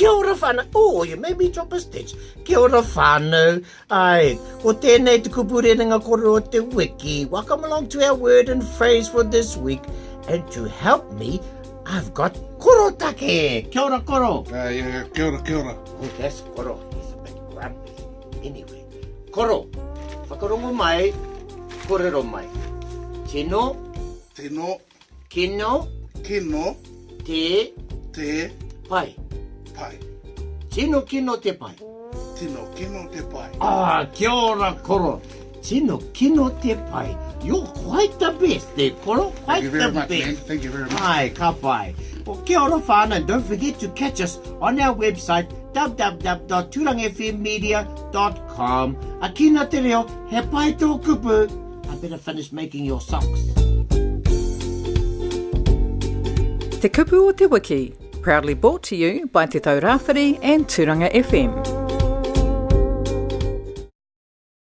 Kia ora whānau. Oh, you made me drop a stitch. Kia ora whānau. Ai, ko tēnei te kupu rerenga kōrero o te wiki. Welcome along to our word and phrase for this week. And to help me, I've got Koro Take. Kia ora, Koro. Uh, yeah, kia ora, kia ora. Oh, that's Koro. He's a bit grumpy. Anyway, Koro, whakarongo mai, kōrero mai. Tino. Tino. Kino. Kino. Te. Te. Pai. Pai. Tino kino te pai. Tino kino te pai. Ah, kia ora koro. Tino kino te pai. You're quite the best there, koro. Quite Thank you very the much, best. man. Thank you very much. Ai, ka pai. Well, kia ora whānau. And don't forget to catch us on our website www.turangafmmedia.com. Akina te reo, he pai tō kupu. I better finish making your socks. Te Kupu o te Wiki, proudly brought to you by Te Taurāwhiri and Tūranga FM.